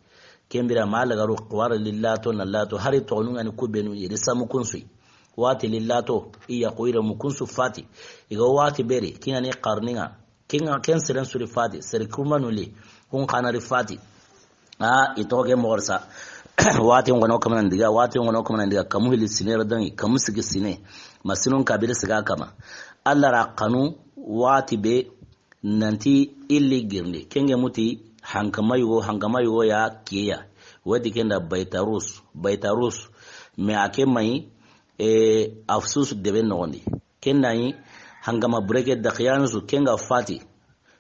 Ken bire ma lagaru wari lillato na lato, hari toxonu ŋani kubenu, iri samu kunsui. Wati lillato, i yaxu ire mu kunsu fati. I ga wati beri, kingani xarni ŋa, Ken, ken seren suri fati, seri kurmanu li, kun xanari fati. A, i toxo ke moxo sa. Wati ngono kamana ndiga, wati ngono kamana ndiga, kamu hili sine ra dangi, kamu sigi sine. Ma sinun kabiri siga kama. Alla ra xanu wati be nanti illi girndi. Kenge muti hankama yugo, hankama yugo ya kiyeya. Wati kenda Baytarus, Baytarus. Me a ke mayi, e, Afsus debe noxondi. Ken da ɲi, hangama bureke daxiyanu su, ken ga fati.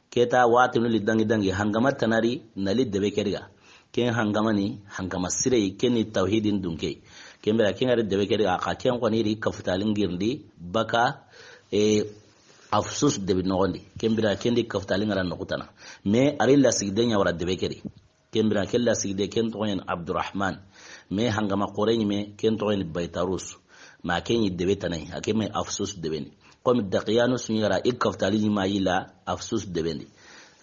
Keta watinu li dangi dangi, hangama tanari, nali debe keriga. Ken hangama ni, hangama sirei, ken ni tawhidin dunke. Ken bera, ken gari debe keriga, xa ken xoni ri kafutalin girndi, baka, e, Afsus debe noxondi. Ken bera, ken di kafutalin gara noxutana. Me, ari la sigide ɲa wara debe keri. Ken bira, ken la sigide, ken toxo ɲa ni Abdurahman. Me hangama xore ɲi me, ken toxo ɲa ni Baytarus. Ma ken ɲi debe tanai, a ken me Afsus debe ni. Comme daqiyanu su ɲi gara, i kaftali ɲi ma yi la Afsus debe ni.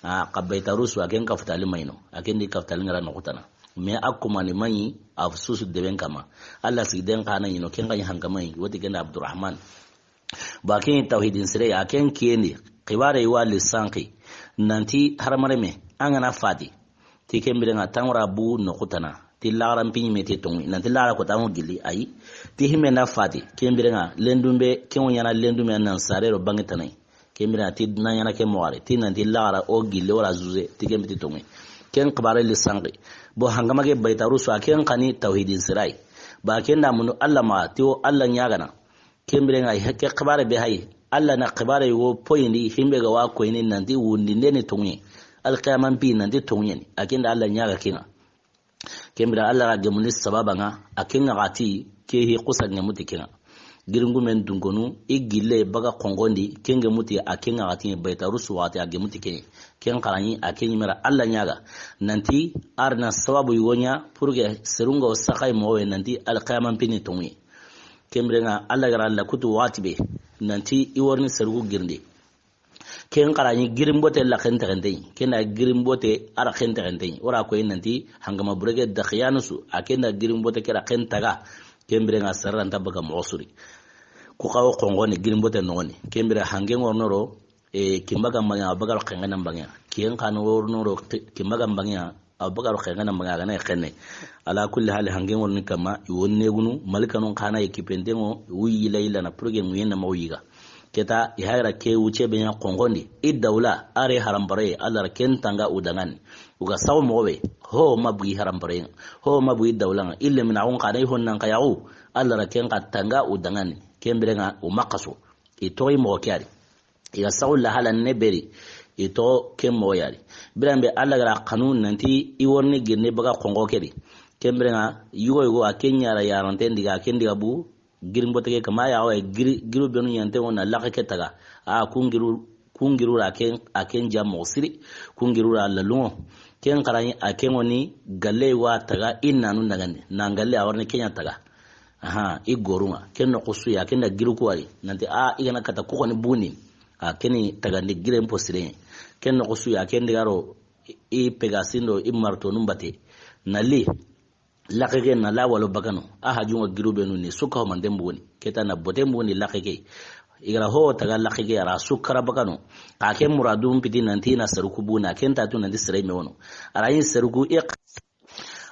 A, xa Baytarus, a ken kaftali ma ɲi no. A ken di kaftali ngara noxutana. Me a kumani ma ɲi Afsus deben kama. Alla sigiden xa na ɲi no, ken xa ɲi hangama ɲi, woti ken da Abdurahman. Ba ken tawhidin sire ya, ken kiyendi, xibare wa li sanki. Nanti haramareme, an gana fati. Ti ken birenga tangora bu noxutana. Ti laxaran piɲi me ti tongi. Nanti laxara ko tango gilli, ayi. Ti hime na fati. Ken birenga lendumbe, ken wo ɲana lendumbe nan sare ro bangi tanai. Ken birenga ti na ɲana ke moxare. Ti nanti laxara o gilli wala zuze. Ti ken biti tongi. Ken xibare li sanki. Bo hangama ke Baytarusu a ken xani tawhidin sirai. Ba ken da mundu Alla ma, ti wo Alla ɲagana. Ken birenga ke xibare be hay. Alla na xibare wo poyindi himbe ga wa koyini nanti wundinde ni tongi. Alqiyaman pi nanti tongi ni. A ken da Alla ɲaga kenga. Ken bira Alla ga gemundi sababa nga, a kenga gati, ke hi kusa gemuti kenga. giringumen dunkonu, i gille baga xonxondi, ken gemuti a ken ŋaxati, Baytarusu waxati a gemuti ken. Ken xarani a ken ɲimera Alla ɲaga. Nanti a ri na sababu yogo ɲa, pour que serun ga o saxay moxo we nanti alxiyama mpini tonŋuye. Ken biren ŋa Alla gara Alla kutu waxati be, nanti i worini seruku girindi. Ken xarani girimbote la ken taxenteyi. Ken da girimbote a ra ken taxenteyi. O ra koyi nanti hangama burege daxiyanusu. A ken da girimbote ke ra ken taga. Ken biren ŋa sarra nta baga moxo suri. Ku xawo xonxoni girimbote noxoni. Ken biren hangen ŋornoro, e, kimbaga mbaŋe, a bagaro xenŋe na mbaŋe. Ken xano wornoro ki-, kimbaga mbaŋe, a bagaro xenŋe na mbaŋe, a gana xenne. Ala kulli hali hangen ŋorni kama, i wonne gunu, malikanun xana ekipentenŋo, wuyi la ila na purge ŋuyen na ma wuyiga. Keta, i hayra ke wuce be ɲa xonxondi. I dawla, a re harampare, Alla ra ken tanga u dangani. U ga sawo moxo be, ho ma bugi harampare, ho ma bugi dawla. Ille mina xun xana i hon nan kayaxu, Alla ra ken xa tanga u dangani. Ken biren ŋa, u ma xaso. I toxo i moxo ke a ri. I ga saxu lahala ne beri. I toxo ke moxo ya ri. Biran be Alla gara xanu nanti i worini girindi baga xonxo ke ri. Ken biren ŋa, yugo yugo a ken ɲara yarante ndiga, a ken diga bu, girimbote ke kama ya wa giri, giru benu ɲante ŋo na laxe ke taga. A kun giru, kun giru ra ken, a ken ja moxo siri, kun giru ra lalunŋo. Ken xarani a ken ŋoni galle wa taga i nanu ndagandi. Na galle a warini ken ɲa taga. Aha, i gorunŋa. Ken noxo su ya, ken da giru ku wari. Nanti a, i gana kata ku xoni buni. A keni tagandi giren po siren. Ken noxo su ya, ken digaro i pegasindo i martonu mbate. Na li, laxe ke na la walo bakano. A hajunŋa giru benu ni, suka ho mande mbuni. Keta na bote mbuni laxe ke. I gara ho taga laxe ke, a ra sukara bakano. Ka ke muradu mpiti nanti na seruku buna. Ken tatu nanti sere me wono. A ra yin seruku i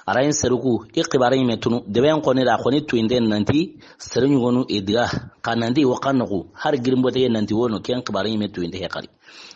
A ra yin seruku, i xibare ɲime tunu, deben xoni da xoni tuyinde nanti, sere ɲugonu i diga, xa nanti i wa xa noxu, hari girimbote ke nanti wono, ken xibare ɲime tuyinde he xari.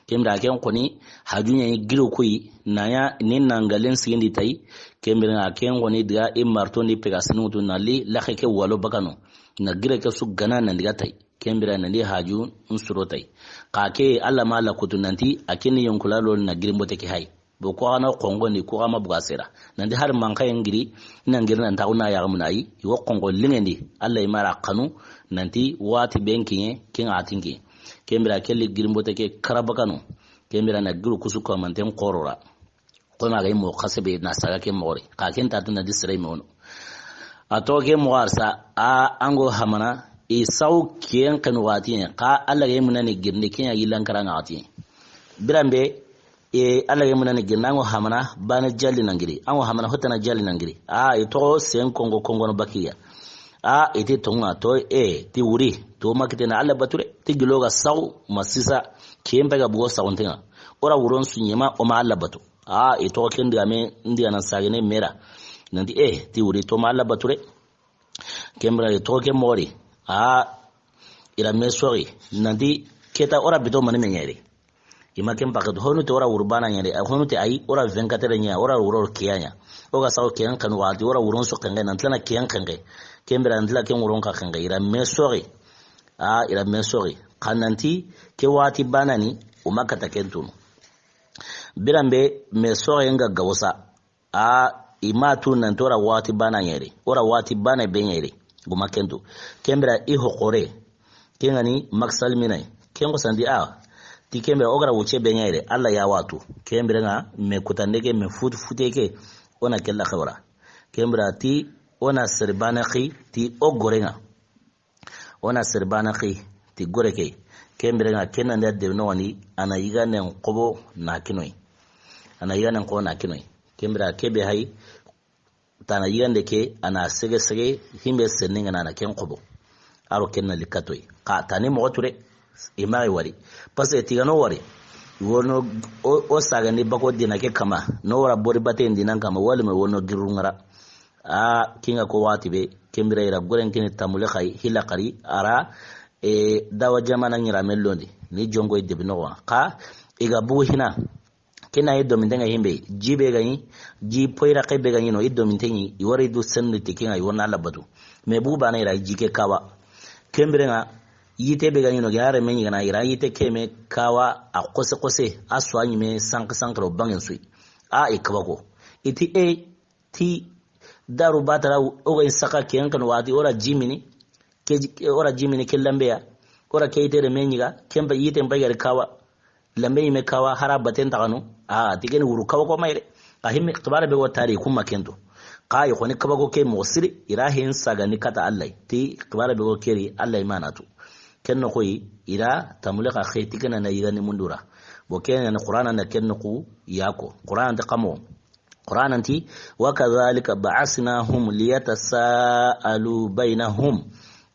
Ken bira ken xoni, haju ɲa yi giro koyi, na ɲa ni na ngalen sigindi tayi, ken bira ken xoni diga, i martondi pegasinu tu na li, laxe ke walo bakano, na gire ke su gana na diga tayi. Ken bira na ndi haju nsuro tayi. Xa ke Alla ma la kutu nanti, a keni yonkula lo na girimbote ke hay. Bo ko xana xonxondi, ko xama buga sera. Nanti hari manxa yengiri, na ngiri nan taxu na yaxa munayi, i wo xonxo lingendi. Alla i mara xanu, nanti wati ben kiɲe, ken ŋa tinki. Ken bira kelli girimbote ke karabakano. Ken bira na giru kusu ko manten xorora. Ko ma ga i mo xasebe na saga ke moxori. Xa ken tatu nanti sere me wono. A to ke moxo arsa, a ango hamana, i saw ken xenu wati, xa Alla ga i munani girindi, ken ya yilan karanga wati. Birambe, e, Alla ga i munani girindi, ango hamana, bana jali nangiri, ango hamana hotana jali nangiri. A, i to sen kongo kongo no bakiya. A, i ti tonga, to, e, ti wuri, to makitena Alla bature, ti giloga saw, masisa, ken pega bugo saw ntenga. Ora wuron su ɲema, o ma Alla batu. A, i to ken diga me, ndiga nan sagene mera. Nanti, e, ti wuri, to ma Alla bature. Ken bira i toxo ke moxori. A, i ra me soxi. Nanti keta o ra bito mani me ɲeri. I ma ken paketu. Honu te o ra wuru bana ɲeri. Honu te ayi o ra vingt-quatre ɲa. O ra wuro kiya ɲa. O ga saxo ken xenu wati. O ra wuron so xenxe. Nanti lana ken xenxe. Ken bira nanti la ken wuron xa xenxe. I ra me soxi. A, i ra me soxi. Xa nanti ke wati bana ni. O ma kata ken tunu. Birambe me soxi nga gawosa. A, i ma tu nanti o ra wati bana ɲeri, o ra wati bana be ɲeri, guma kentu. Ken bira i hoxore, ken ga ni maksal minay, ken ko sandi a, ti ken bira o gara wuce be ɲeri, Alla ya watu. Ken bira nga me kutande ke, me futu fute ke, o na kella xewra. Ken bira ti o na seri bana xi, ti o gore nga. O na seri bana xi ti gore ke. Ken bira nga ken na nda de no wani, a na yiganden xobo na kinoy. A na yiganden xobo na kinoy. Ken bira ke be hay, tana yigande ke, a na sege sege, himbe senninga na, na ken xobo. Aro ken na likatoy. Xa tani moxo ture, i ma wari. Parce que tigano wari. Wono o, o sagandi bako dina ke kama. No wara bori bate dinan kama, wali me wono girungara. A, kinga ko wati be, ken bira i ra goren kini tamule xay, hila xari, a ra, e, dawa jamana ɲira me londi, ni jonko i debi noxo. Xa, i ga bugu hina, kena i domintenga himbe, ji be ga ɲi, ji poira xe be ga ɲi no, i dominten ɲi, i wari du sendu ti kinga, i wona Alla batu. Me bugu bana i ra ji ke kawa. Ken bira nga, yite be ga ɲi no, ga yare me ɲi gana, i ra yite ke me kawa, a xose xose, a swa ɲi me sank sank ro bangen sui. A, i kabako. I ti e, ti daru batara o ga in saka ken kan wati o ra jimini. O ra jimini ke lambeya, o ra ke yitere me ɲiga, ken pa yite mpa yari kawa. Lambe yime kawa hara baten taxanu. A ti ken wuru kawa ko mayre. A himmi xibara be go tari kuma kento. Xa yi xoni kaba ko ke mo siri, i ra hin saga ni kata Allah. Ti xibara be go keri Allah imanatu. Ken no koyi, i ra tamule xa xeti kena na yigani mundura. Bo kena na Qur'ana na ken no ku yako. Qur'ana ta kamo. Qur'ana ti, "Wa kadhalika ba'asnahum liyatasaalu bainahum.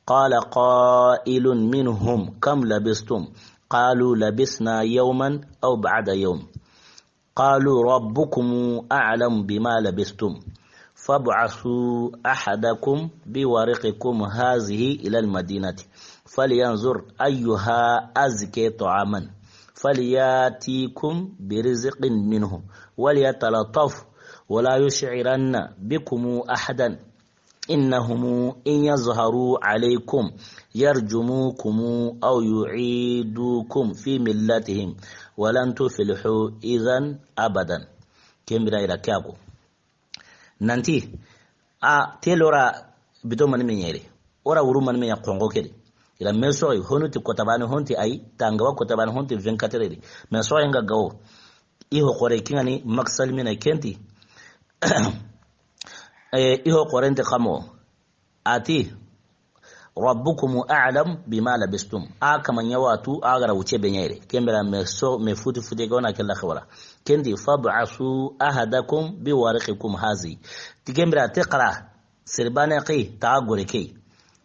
Qala qailun minhum, kam labistum? Qalu labisna yawman aw ba'da yawm. Qalu rabbukum a'lam bima labistum. Fab'asu ahadakum biwariqikum hazihi ila almadinati. Falyanzur ayyuha azka ta'aman. Falyatikum birizqin minhu. Walyatalataf. Wala yush'iranna bikum ahadan. Innahum in yazharu alaykum yarjumukum aw yu'idukum fi millatihim. Walan tuflihu idhan abadan." Ken bira i ra ke ya ko. Nanti, a, te lora bito mani me ɲere. O ra wuru mani me ɲa kongo kedi. I ra me soxi, honu ti kota bane, honu ti ay, tangaba kota bane, honu ti vingt-quatre heures. Me soxi nga gawo. I ho xore kingani maksal mina kenti. E, i ho xore nte kamo. A ti, "Rabbukum a'lam bima labistum." A kama ɲa watu, a ga ra wuce be ɲere. Ken bira me so, me futi futi ga wana kella xibara. Ken ti, "Fab'asu ahadakum biwariqikum hazi." Ti ken bira te xara, sere bane xi, ta gore ke.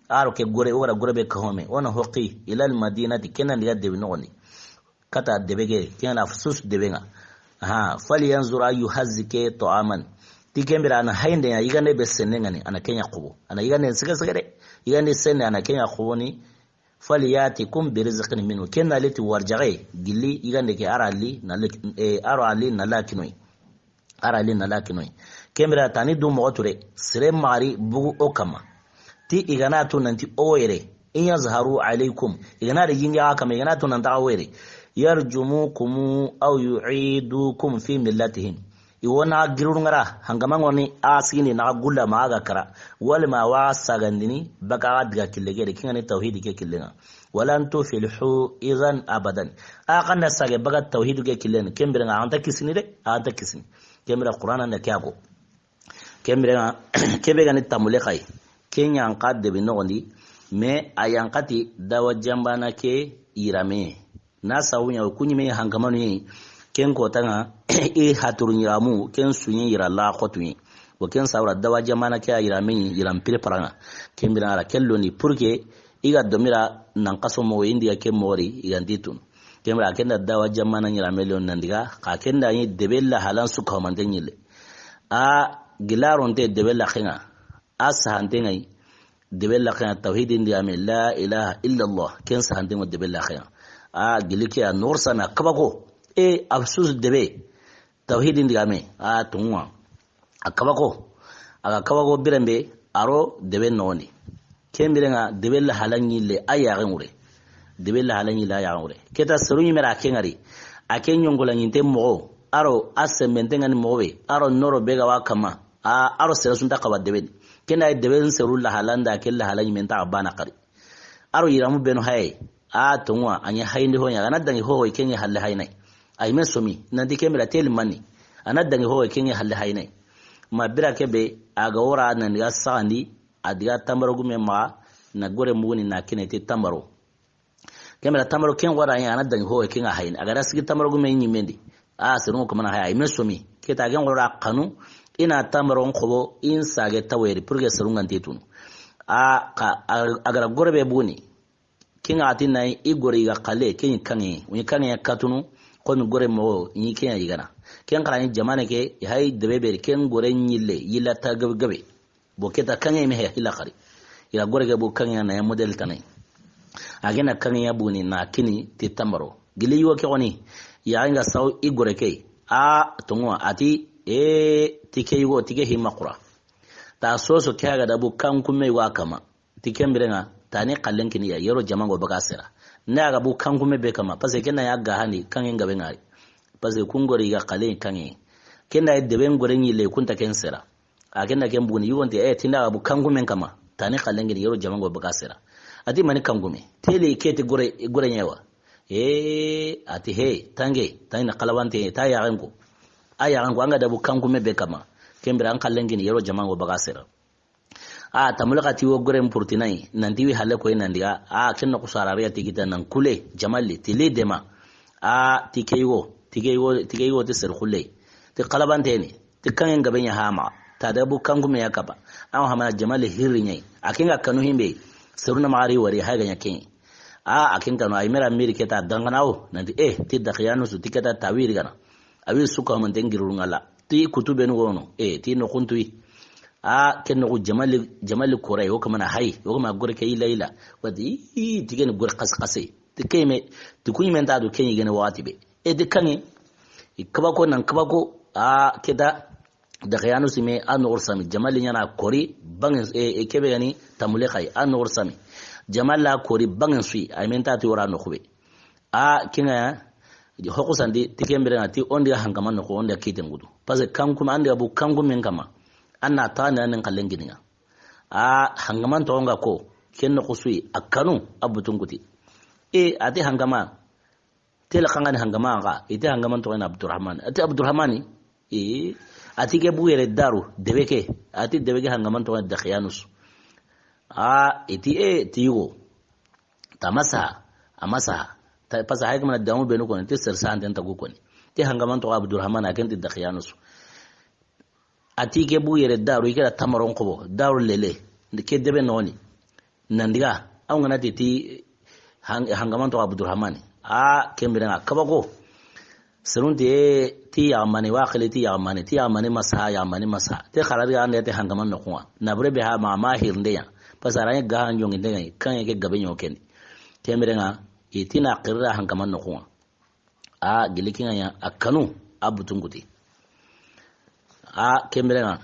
A ro ke gore, o ga ra gore be kahome. O na hoqi, ila almadinati, ken na diga debi noxondi. Kata debe ke, ken na fusus debe nga. Aha, "Falyanzur ayyuha azka ta'aman." Ti ken bira ana hayinde ya, yigande be senne ngani, ana ken ya xubo. Ana yigande sege sege de. Yigande senne ana ken ya xubo ni, "Falyatikum birizqin minhu." Ken na leti warjaxe, gilli yigande ke a ra li, na li, e, a ra li na la kinoy. A ra li na la kinoy. Ken bira tani du moxo ture, sere mari bugu o kama. Ti i ga na tu nanti o yere, "In yazharu alaykum." I ga na de yinga kama, i ga na tu nanta o yere. "Yarjumukum aw yu'idukum fi millatihim." I wona giruru ngara, hangama ngoni a sigini na gulla ma ga kara. Wala ma wa sagandini, baka ga diga kille gere, kingani tawhidi ke killenga. "Walan tuflihu idhan abadan." A kanda sage baga tawhidu ke killen, ken bira nga anta kisini de, anta kisini. Ken bira Qur'ana na ke ya ko. Ken bira nga, ke be gani tamule xay. Ken ya nka debi noxondi, me a ya nka ti dawa jambana ke yirame. Na sawunya ku ɲime hankamanu yi, ken kotanga, i haturu ɲiramu, ken sunye yira la xotu yi. Wo ken sawra dawa jambana ke yirame, yiram pire paranga. Ken bira ara kello ni pour que i ga domira nan kaso mo indi ya ke mori, i ga ndi tun. Ken bira ken da dawa jambana yirame lo nan diga, ka ken da yi debe la halan su ka mante ɲille. A gilaronte debe la xenga. A sahante ngai. Debe la xenga tawhidin di ame la ilaha illallah. Ken sahante ngo debe la xenga. A gilike a norsa na kabako. E, afsus debe. Tawhidin di ame. A tunwa. A kabako. A ga kabako birembe. Aro debe noni. Ken birenga debe la halanyi le a ya ngure. Debe la halanyi le a ya ngure. Keta seru ɲimera a ke ngari. A ke ɲongola ɲinte moxo. Aro a sembente ngani moxo be. Aro noro be ga wa kama. A, aro sere sunta kaba debe ni. Kenda ay debe seru la halanda ke la halanyi menta bana kari. Aro yiramu beno haye. A tonwa anya hayndi honya. Ana dangi hoho kenge halle haynay. Ay me somi. Nanti kemira tel mani. Ana dangi hoho kenge halle haynay. Ma bira kebe a ga wora nan ga sandi. A diga tambaro gume ma na gore muguni na kine te tambaro. Kemira tambaro ken wara ya ana dangi ho ken ga hayni. A ga da sigi tambaro gume ɲimendi. A serungo kamana haya ime somi. Keta gen wara kanu. Ina tambaro nkobo in sage taweri pour que serunga ntetunu. A ka a ga da gore be buni. Ken ga ati na i gore ga kale ken kange. Uni kange ya katunu. Komi gore mo ni ken ya yigana. Ken kala ni jamane ke hay debe be ken gore ɲille yilla ta gabe gabe. Bo keta kange me he hila xari. Ila gore ke bo kange na ya model tanay. A gena kange ya buni na kini ti tambaro. Gili yugo ke xoni. Ya nga saw i gore ke. A tongo ati e ti ke yugo ti ke hima qura. Ta soso ke ga da bu kankume wa kama. Ti kembirenga tani kallen kini ya yero jamango baga sera. Ne aga bu kankume be kama parce que kena ya ga hani kange ngabe ngari. Parce que kungori ga kale kange. Kenda debe ngore ɲille kunta ken sera. A kenda ken buni yugonte e tinda aga bu kankumen kama. Tani kallen kini yero jamango baga sera. A ti mani kankume. Tele ke ti gore, gore ɲa wa. E, a ti he, tange, ta ina xalabante, ta yaxen ko. A yaxen ko, an ga dabu kankume be kama. Ken bire an xallen kini yero jamango baga sera. A, tamule xa ti wo goren purtinayi, nanti wi halle koy nandiga, a, ken noxu sarariya ti kita nan kule, jamali, ti li dema. A, ti ke yugo, ti ke yugo, ti ke yugo ti ser xulle. Ti xalabanteni, ti kangen gabe ɲa hama, ta dabu kankume ya kaba. An hamana jamali hirri ɲayi, a kenga kanu himbe, seruna magari wari, hay ga ɲa ken. A, a ken kanu, ay mera miri keta dangana o, nanti, e, ti Daxyanusu, ti keta tawiri gana. A wi suka manten girurungala. Ti kutu benu wono. E, ti noxuntuyi. A, ken noxu jamali, jamali koray, o kamana hay, o kama gore ke ila ila. Wati, i, ti ken gore xas xase. Ti keme, ti kuɲi men ta do ken yigene waxati be. E, ti kange, i kabako nan kabako, a, keta, Daxyanusu me, a noxor sami, jamali ɲana kori, bangen, e, e, kebe gani, tamule xay, a noxor sami. Jamala kori, bangen sui, ay men ta ti wara noxube. A, kinga ya, hoku sandi, ti ken bire na, ti ondi ga hankama noxo, ondi ga kiten gudu. Parce que kankume, andi ga bu kankumen kama, an na ta ne, an nen xallen gininga. A, hankaman toxo nga ko, ken noxu sui, a kanu, a butun kuti. E, a ti hankama, tele xangani hankama nga, i ti hankaman toxo ina Abdurahmani. A ti Abdurahmani, e, a ti ke bu yere daru, debe ke, a ti debe ke hankaman toxo ina Daxyanusu. A, i ti e, ti yugo. Ta masa, a masa. Ta, pasa hay kamana damu benu koni, ti ser santen tagu koni. Ti hankaman toxo Abdurahman, a ken ti Daxyanusu. A ti ke bu yere daru, i kera tamaron xobo, daru lele. Ke debe noni. Nandiga, an gana ti ti hang-, hankaman toxo Abdurahman. A, ken bire nga kabako. Serunti, e, ti yaxamane, wa xili ti yaxamane, ti yaxamane masa, yaxamane masa. Te xarari ande te hankaman noxunga. Na bure be ha ma, ma hirnde ya. Parce que aranye ga han jongi ndega, kan ke gabe ɲo kendi. Ken bire nga, i ti na xirra hankaman noxunga. A, gili kinga ya, a kanu, a butun kuti. A, ken bire nga,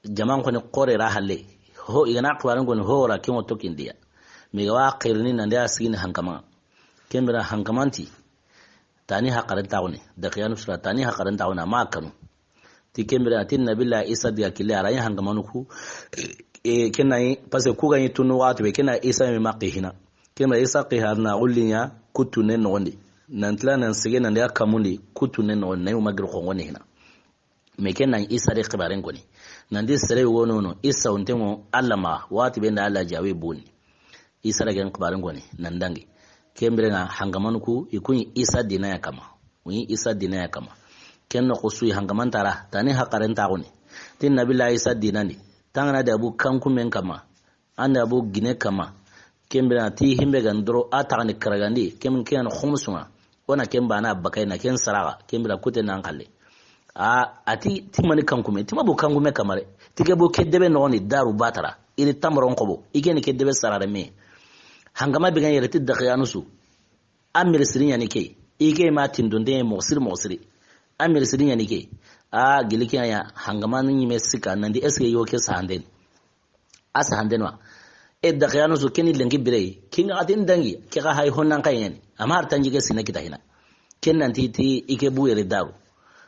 jaman koni xore ra halle. Ho, i gana xibarin koni ho ra kingo to kindiya. Mi ga wa xirini nande a sigini hankama. Ken bire hankamanti. Tani haqaren taxuni. Daxyanusu ra tani haqaren taxuni, a ma kanu. Ti ken bire, a ti Nabila Isa diga kille, a ra ɲi hankamanu ku. E, ken na yi, parce que ku ga ɲi tunu waxati be, ken na Isa me maqi hina. Ken na Isa qi har na gullinya, kutu ne noxondi. Nan tila nan sige nan diga kamundi, kutu ne noxondi, na yi ma gir xongo ni hina. Mais ken na Isa de xibaren koni. Nan di sere wono no, Isa wontengo Alla ma, waxati be nda Alla jawe boni. Isa ra ken xibaren koni, nan dangi. Ken bire nga hankamanu ku, i kuɲi Isa dina ya kama. Uɲi Isa dina ya kama. Ken noxu sui hankamantara, tani haqaren taxuni. Ti Nabila Isa dinandi. Tangana dabu kankumen kama. Anda bu gine kama. Ken bire ti himbe gan doro a taxani karagandi. Ken, ken xumusunga. Wona ken bana bakay na ken saraga. Ken bire kute nan xalle. A, a ti, ti mani kankume, ti ma bu kankume kamare. Ti ke bu ke debe noxoni daru batara. Iri tamaron xobo. I ke ni ke debe sarare me. Hankama bigan yere ti Daxyanusu. A miri siri ɲani ke. I ke ma tindonde moxo siri, moxo siri. A miri siri ɲani ke. A, gili ke ya hankama ni ɲime sika. Nandi est-ce que yo ke sanden? A sahanden wa. E, Daxyanusu keni lenki birey. Kinga atin dangi. Ke ga hay honnan kay ɲani. Ama har tanji ke sine kita hina. Ken nanti ti i ke bu yere daru.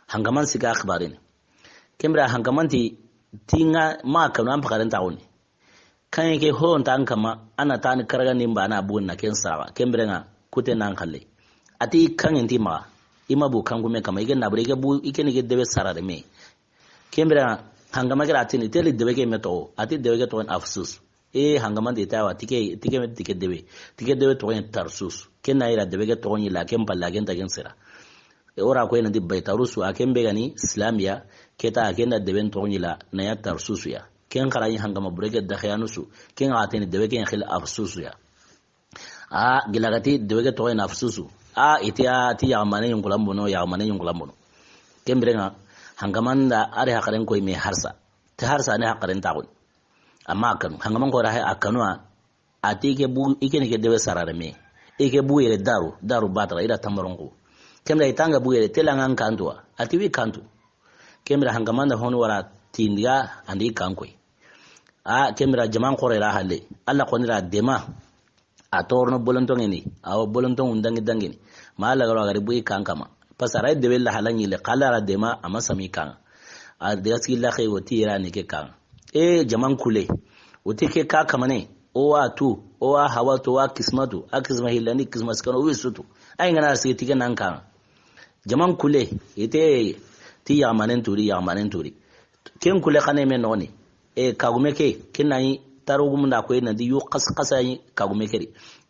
Hankaman sika xibarini. Ken bire hankamanti ti nga ma kanu an paxaren taxuni. Kan ke ho nta an kama, ana tani karagandi mbana bu na ken sawa. Ken bire nga kute nan xalle. A ti kangen ti maxa. I ma bu kankume kama. I ke nabure, i ke bu, i ke ni ke debe sarare me. Ken bire hankama kira a tini, teli debe ke me toxo. A ti debe ke toxo ni Afsus. E, hankamanti tawa, ti ke, ti ke, ti ke debe. Ti ke debe toxo ni Tarsus. Ken na yira debe ke toxo ni la, ken palla, ken ta ken sera. E, ora ko ina di Baytarusu, a ken be gani Islamiya, keta a ken da debe toxo ni la, na ya Tarsusu ya. Ken xara ni hankama bure ke Daxyanusu. Ken a tini debe ke xil Afsusu ya. A, gilagati, debe ke toxo ni Afsusu. A, iti a, ti yaxamane yunkulan bono, yaxamane yunkulan bono. Ken bire nga, hankaman da, a ri haqaren koy me harsa. Ti harsa ne haqaren taxuni. Ama a kanu. Hankaman ko ra he a kanu a. A ti ke bu, i ke ni ke debe sarare me. I ke bu yere daru, daru batara, i da tamaron ko. Ken bire i tanga bu yere, tela ngan kantu a. A ti wi kantu. Ken bire hankaman da honu wara tindiga, andi kan koy. A, ken bire jaman xore ra halle. Alla koni ra dema. A torno bolontoŋeni, awa bolontoŋu dangi dangini. Ma Alla garo a gari buyi kan kama. Parce que a ra debe la hala ɲile, xala ra dema, ama sami kan. A de sigi la xey woti yera ni ke kan. E, jaman kule. Woti ke ka kamane. o wa tu, o wa hawatu, o wa kismatu, a kisma hillandi, kisma sikano, o wi sutu. Ay ngana sigi ti ken nan kan. Jaman kule, ite ti yamanen turi, yamanen turi. Ken kule xane me noni. E kagume ke, ken nani tarugumunda ko nanti yu xas xasa yi kagume keri.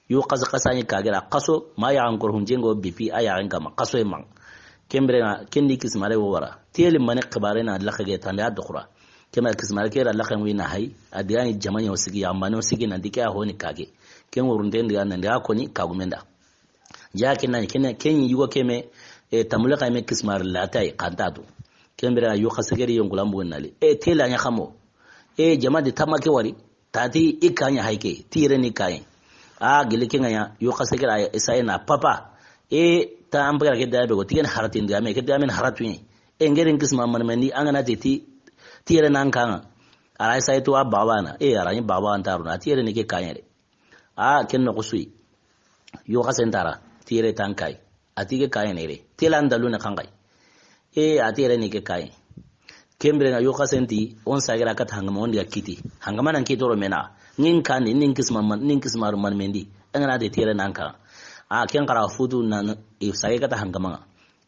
Yu xas xasa yi kagera xaso, ma ya ankor hunjengo bipi a ya kama xaso e man. Ken bire na, ken di kismare wo wara. Tiyeli mane xibare na laxage tande a doxura. Ken bire kismare ke ra laxen wi na hay, a digani jamanya o sigi, yamane o sigi nanti ke a honi kage. Ken wurunde ndiga nan diga koni kagumenda. Ja ken nani, ken, ken yugo keme, e, tamule kayme kismar latai kantatu. Ken bire yu xasegeri yonkulambu nali. E, tela nya xamo. E, jama di tamake wari. Tati i kanya hayke, ti yere ni kayen. A, gele ke nganya, yu xasegeri ay, esaye na papa. E, ta ampagara ke dabe go, ti ken haratin diga me, ke diga men haratu yen. E, ngeren kisma man mendi, angana ti, ti, ti yere nan kanga. Ara esaye to a bawana. E, ara ni bawa antaru na, ti yere ni ke kayen re. A, ken no kusui. Yu xasen tara, ti yere tan kay. A ti ke kayen re. Tela ndalu ne kangay. E, a ti yere ni ke kayen. Ken bire nga yu xasen ti, on sagira kat hangama, on diga kiti. Hangama nan kitoro mena. Ngin kandi, nin kisma man, nin kisma man mendi. Angana de ti yere nan kan. A, ken xara futu nan, e, sage kat hangama nga.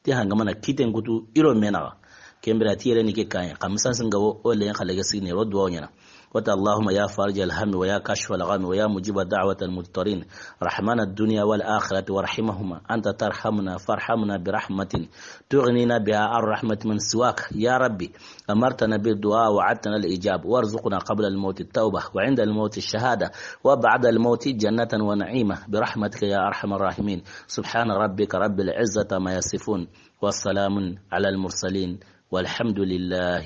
Ti hangama na kiten kutu iro mena. Ken bire ti yere ni ke kayen. Kamsan singa wo, o le xale ga sine ro duwa nyana. Wata Allahumma ya farij al hammi wa ya kashif al ghammi wa ya mujib da'wat al mudtarin. Rahman ad dunya wal akhirati warhamhuma. Anta tarhamuna farhamna bi rahmatin tughnina biha ar rahmat man siwak. Ya Rabbi, amartana bid du'a wa wa'adtana al ijab. Warzuqna qabla al mawt at tawbah wa inda al mawt ash shahada wa ba'da al mawt jannatan wa na'ima. Bi rahmatika ya arhamar rahimin. Subhana rabbika rabbil izzati amma yasifun. وسلام على المرسلين والحمد لله